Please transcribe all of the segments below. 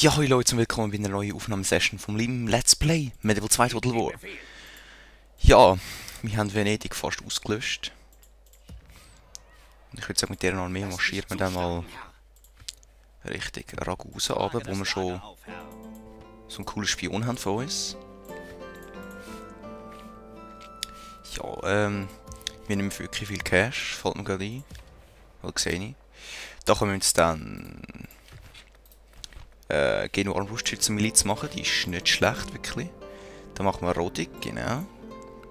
Ja, hallo Leute und willkommen bei einer neuen Aufnahmesession vom lieben Let's Play Medieval 2 Total War. Ja, wir haben Venedig fast ausgelöscht. Und ich würde sagen, mit dieser Armee marschieren wir dann mal Richtung Ragusa runter, wo wir schon so einen coolen Spion haben von uns. Ja, wir haben nicht mehr wirklich viel Cash, fällt mir gerade ein. Oder sehe ich. Da können wir uns dann Genua Armbrustschützenmiliz machen, die ist nicht schlecht, wirklich. Da machen wir Rodig, genau.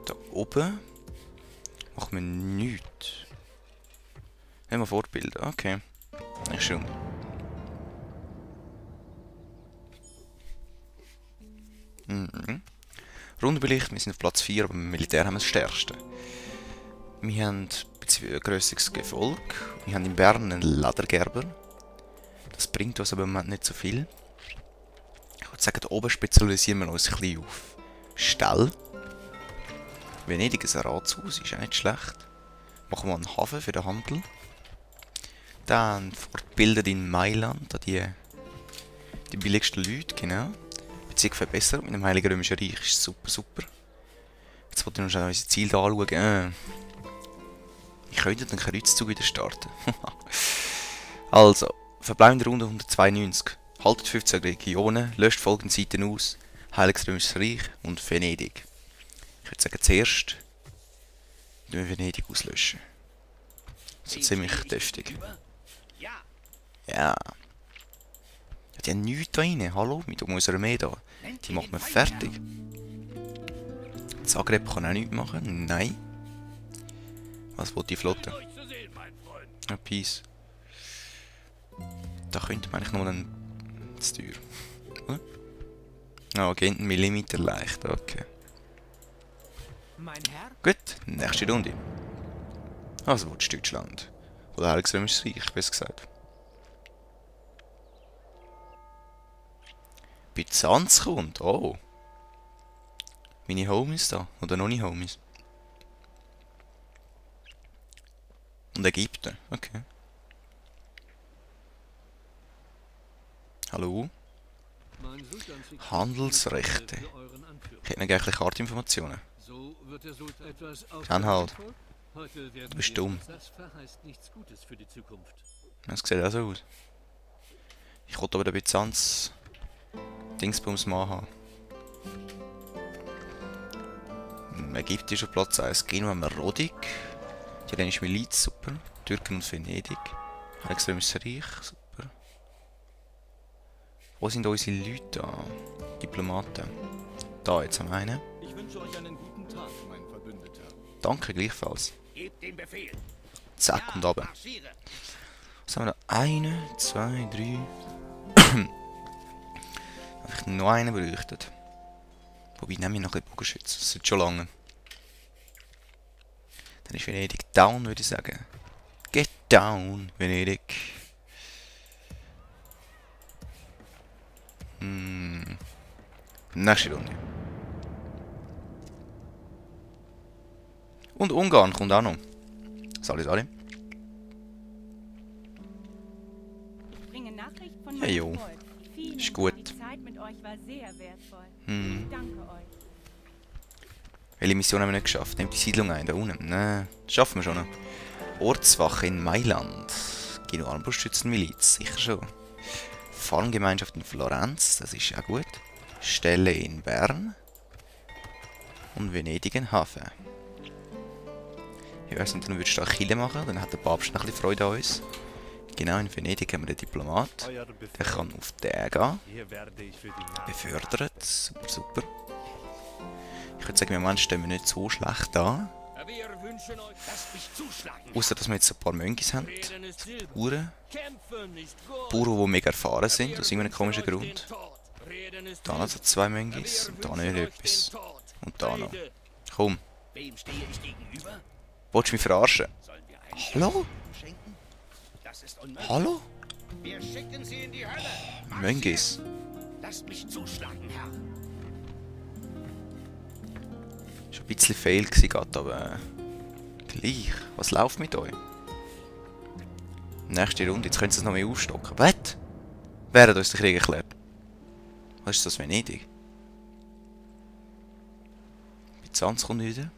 Da oben machen wir nichts. Haben wir Fortbilder, okay. Nicht schön. Rundenbelicht, wir sind auf Platz 4, aber im Militär haben wir das stärkste. Wir haben ein grösseres Gefolge. Wir haben in Bern einen Ledergerber. Das bringt uns aber im Moment nicht so viel. Ich würde sagen, da oben spezialisieren wir uns ein bisschen auf Ställe. Venedig ist ein Ratshaus, ist auch nicht schlecht. Machen wir einen Hafen für den Handel. Dann fortbildet in Mailand die billigsten Leute, genau. Beziehung verbessert mit dem Heiligen Römischen Reich ist super, super. Jetzt wollte ich noch schnell unser Ziel da anschauen. Ich könnte den Kreuzzug wieder starten. Also, verbleibende Runde 192. Haltet 15 Regionen, löscht folgende Seiten aus. Heiliges Römisches Reich und Venedig. Ich würde sagen, zuerst wir Venedig auslöschen. So ziemlich deftig. Ja. Die haben nichts da rein. Hallo, mit unserer Armee da. Die macht man fertig. Zagreb kann auch nichts machen. Nein. Was will die Flotte? Ja, Peace. Da könnte man eigentlich nur dann zu teuer. Oder? Ah, okay, 1 Millimeter leicht, okay. Gut, nächste Runde. Also, wo ist Deutschland? Oder Heiliges Römisches Reich, besser gesagt. Byzanz kommt, oh. Meine Homies da, oder noch nicht Homies. Und Ägypten, okay. Hallo? Handelsrechte. Ich hätte noch gerne Kartinformationen. Dann halt. Du bist dumm. Das sieht auch so aus. Ich wollte aber den Byzanz Dingsbums machen. Ägypten ist auf Platz 1. Genua haben wir Rodig. Die italienische Miliz, super. Türken und Venedig. Heiliges Römisches Reich, super. Wo sind unsere Leute da? Diplomaten. Da, jetzt haben wir einen. Ich wünsche euch einen guten Tag, mein Verbündeter. Danke, gleichfalls. Gebt den Befehl. Zack und runter. Was haben wir da? 1, 2, 3. Einfach noch einen bräuchtet. Wobei, nehme ich noch ein bisschen Bogenschütze. Das ist schon lange. Dann ist Venedig down, würde ich sagen. Get down, Venedig. Nächste Runde. Und Ungarn kommt auch noch. Sali. Bringe Nachricht von Ja, meinem jo. Volk. Vielen Ist gut. Dank. Die Zeit mit euch war sehr wertvoll. Hm. Ich danke euch. Welche Mission haben wir nicht geschafft? Nehmt die Siedlung ein, da unten. Nein, das schaffen wir schon noch. Ortswache in Mailand. Genua Armbrustschützenmiliz, sicher schon. Farmgemeinschaft in Florenz, das ist ja gut. Stelle in Bern. Und Venedig in Hafen. Ich weiss nicht, dann würdest du Achille machen, dann hat der Papst noch ein bisschen Freude an uns. Genau, in Venedig haben wir den Diplomat. Der kann auf den gehen. Befördert, super, super. Ich würde sagen, im Moment stehen wir nicht so schlecht da. Wir wünschen euch, lasst mich zuschlagen. Außer dass wir jetzt ein paar Möngis haben. Reden ist Silber. Bauern. Kämpfen ist Gold. Bauern, die mega erfahren sind, Wir aus irgendeinem komischen wünschen euch den Grund. Tod. Reden ist Da noch so Silber. 2 Möngis Wir und da noch wünschen euch etwas. den Tod. Und da noch. Rede. Komm, Wem stehe ich gegenüber? willst du mich verarschen? Sollen wir einen Hallo? schenken? Das ist unmöglich. Hallo? Wir schicken sie in die Hölle. Möngis. Lasst mich zuschlagen, Herr. Schon ein bisschen fail gewesen gerade, aber gleich. Was läuft mit euch? Nächste Runde, jetzt können sie es noch mehr aufstocken. Was? Wer hat uns den Krieg erklärt? Was ist das, Venedig? Byzanz kommt wieder.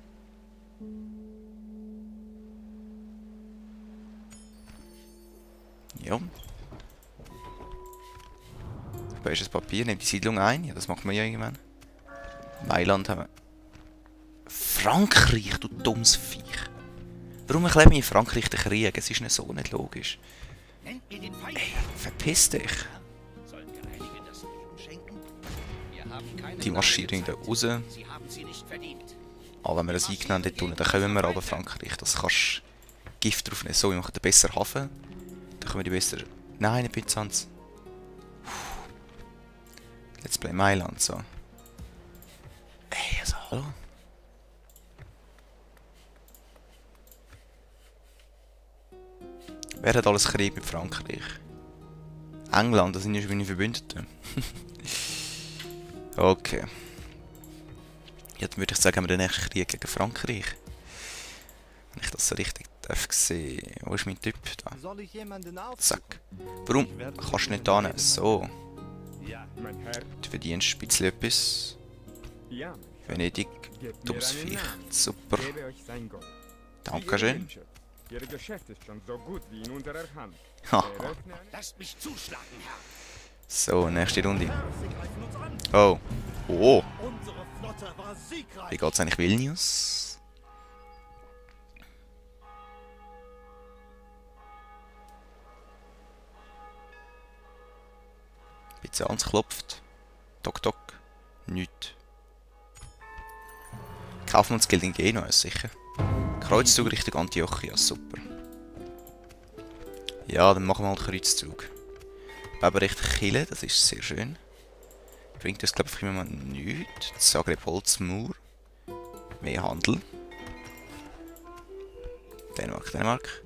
Ja. Spanisches Papier, nimmt die Siedlung ein. Ja, das macht man ja irgendwann. Mailand haben wir. Frankreich, du dummes Viech. Warum erklären wir in Frankreich den Krieg? Es ist nicht so nicht logisch. Nennt mir den Feind, Ey, Herr. verpiss dich. Sollen wir einigen das Leben schenken? Wir haben keine Die marschieren da raus. Sie haben sie nicht verdient. Aber wenn wir das eingenommen haben, dann kommen wir aber Frankreich. Das kannst du Gift drauf nehmen. So, wir machen den besseren Hafen. Dann können wir die besser... Nein, nicht Byzanz. Let's Play Mailand, so. Ey, also, hallo? Wer hat alles Krieg mit Frankreich? England, das sind ja schon meine Verbündeten. Okay. Jetzt würde ich sagen, haben wir den nächsten Krieg gegen Frankreich. Wenn ich das so richtig darf sehen. Wo ist mein Typ da? Soll ich jemanden Zack. Warum? Kannst du nicht da nehmen? So. Ja, mein Herr. Du verdienst ein bisschen etwas. Ja, mein Herr. Venedig, Gebt mir dummes einen Viech. Namen. Super. Gebe euch sein Gold. Wie ihr Dankeschön. wünscht. Ihr Geschäft ist schon so gut wie in unserer Hand. Haha. Eröffne eine- Lasst mich zuschlagen, Herr. So, nächste Runde. Sie greifen uns an. Oh. Oh. Unsere Flotte war siegreich. Wie geht's eigentlich Vilnius? Byzanz klopft. Tok tok. Nichts. Kaufmannsgeld in Genua ist sicher. Kreuzzug Richtung Antiochia, super. Ja, dann machen wir halt Kreuzzug. Aber richtig killen, das ist sehr schön. Bringt das, glaube ich, immer nichts. Zagreb Holzmauer. Mehr Handel. Dänemark, Dänemark.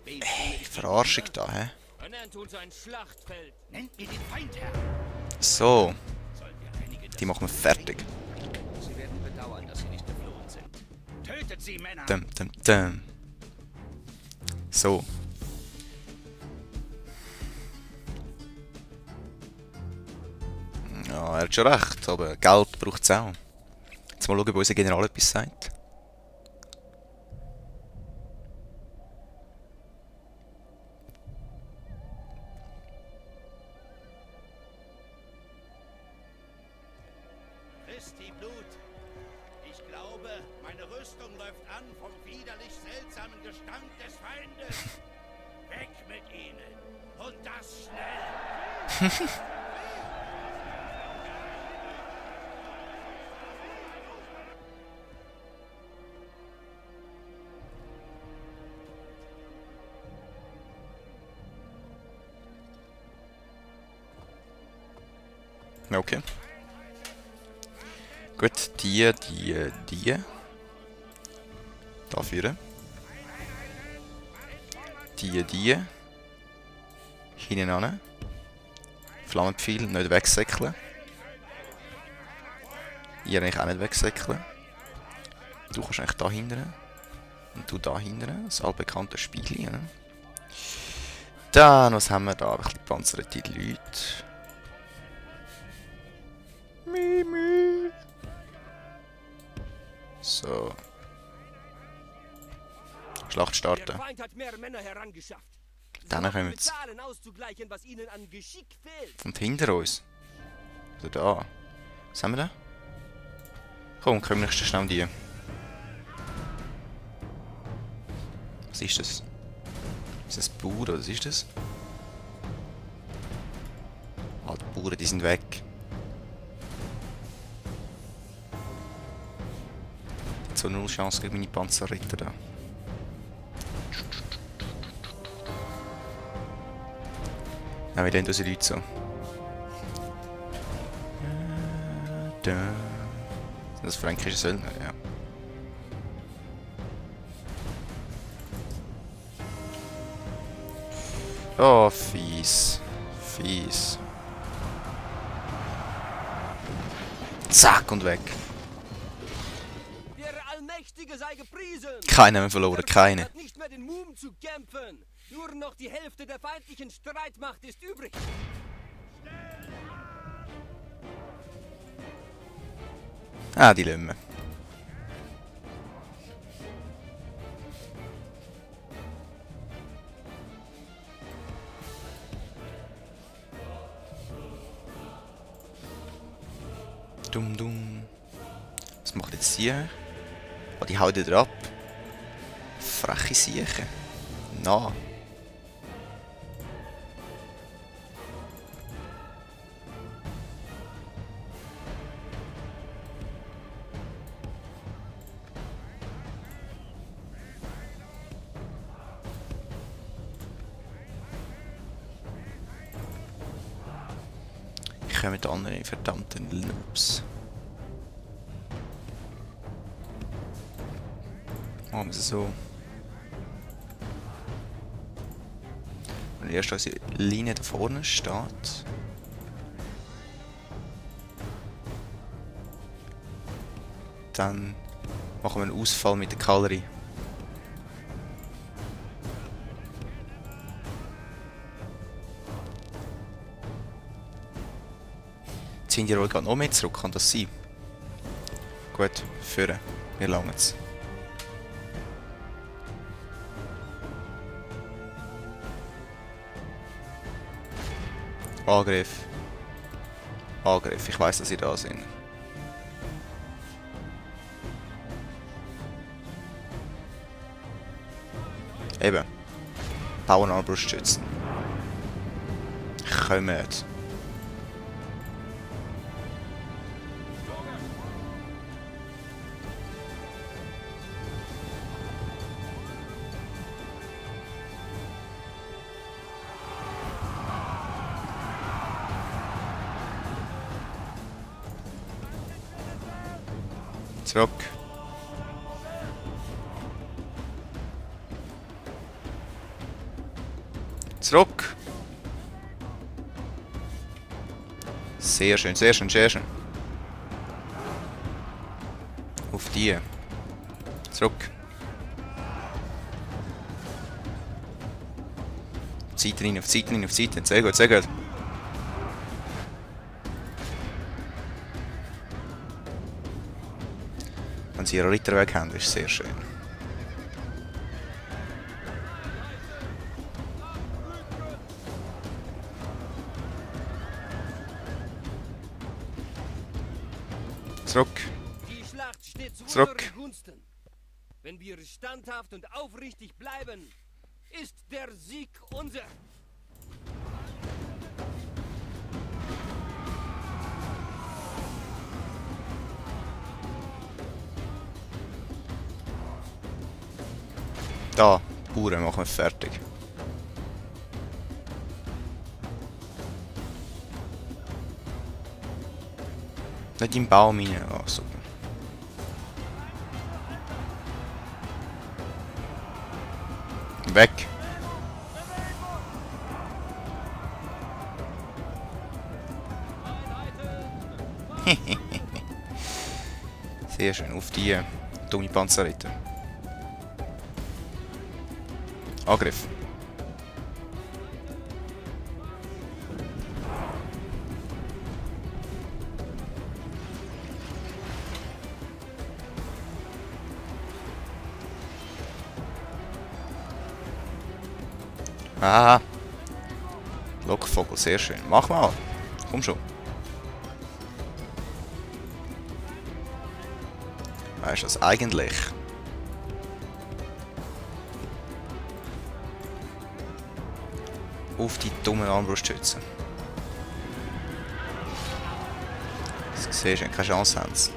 Ey, Verarschung da, hä? Ernannt uns ein Schlachtfeld. Nennt mir den Feind, Herr. So, Sollen wir einigen das die machen wir fertig. Sie werden bedauern, dass sie nicht geflohen sind. Tötet sie, Männer! Dum, dum, dum. So. Ja, er hat schon recht, aber Geld braucht es auch. Jetzt mal schauen, ob unser General etwas sagt. Christi Blut! Ich glaube, meine Rüstung läuft an vom widerlich seltsamen Gestank des Feindes. Weg mit ihnen! Und das schnell! Okay. Gut, die. Dafür. Die. Hinten an. Flammenpfeil, nicht wegsäckeln. Ihr eigentlich auch nicht wegsäckeln. Du kannst eigentlich da hinten. Und du da hinten. Das allbekannte Spiegel. Ne? Dann, was haben wir da? Ein bisschen gepanzerte Leute. Mimi. So. Schlacht starten. Der Feind hat mehr Männer herangeschafft. Dann können wir jetzt. Zahlen auszugleichen, was ihnen an Geschick fehlt. Und hinter uns. Oder da. Was haben wir da? Komm, komm nicht schnell um die. Was ist das? Ist das Bauern oder was ist das? Ah, die Bauern, die sind weg. So null Chance gegen meine Panzerritter da. Nein, wie denn unsere Leute so? Sind das fränkische Söldner? Ja. Oh, fies. Fies. Zack und weg. Der Allmächtige sei gepriesen. Keiner mehr verloren, Der keine. Feind hat nicht mehr den Mumm zu kämpfen. Nur noch die Hälfte der feindlichen Streitmacht ist übrig. Ah, die lassen wir. Dumm, dumm. Was macht jetzt die? Oh, die haut wieder ab. Freche Siechen. Na. Ich komme mit anderen verdammten Noobs. Machen wir es so. Wenn erst unsere Linie da vorne steht. Dann machen wir einen Ausfall mit der Kavallerie. Ziehen die wohl gerade noch mehr zurück, kann das sein? Gut, führen. Wir langen es. Angriff. Angriff. Ich weiss, dass sie da sind. Eben. Bauen an Brustschützen. Kommt. Zurück. Zurück. Sehr schön, sehr schön, sehr schön. Auf die. Zurück. Auf die Seite rein, auf die Seite rein, auf die Seite. Sehr gut, sehr gut. Wenn sie ihren Ritter weg haben, ist sehr schön. Zurück. Die Schlacht steht zu Zurück. unseren Gunsten. Wenn wir standhaft und aufrichtig bleiben, ist der Sieg unser. Da, Bauern machen wir fertig. Nicht im Baum rein. Ah, super. Weg. Sehr schön, auf die dumme Panzerritter. Angriff. Ah. Lockvogel, sehr schön. Mach mal. Komm schon. Weißt du das eigentlich? Auf die dummen Armbrustschützen. Das siehst du, keine Chance haben sie.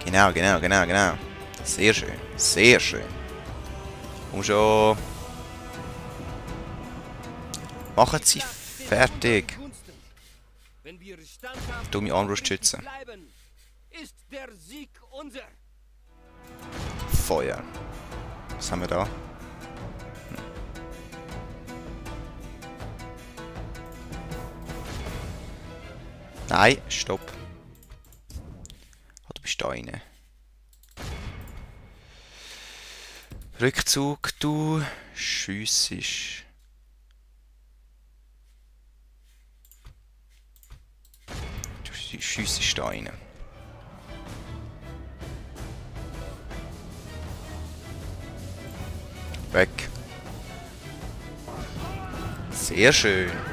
Genau, genau, genau, genau. Sehr schön, sehr schön. Komm schon. Machen sie fertig. Wenn wir standhaft Dumme Armbrustschützen. bleiben, ist der Sieg unser. Feuer. Was haben wir da? Nein, stopp. Oh, du bist da rein. Rückzug, du schiessest. schiessest da rein. Weg. Sehr schön.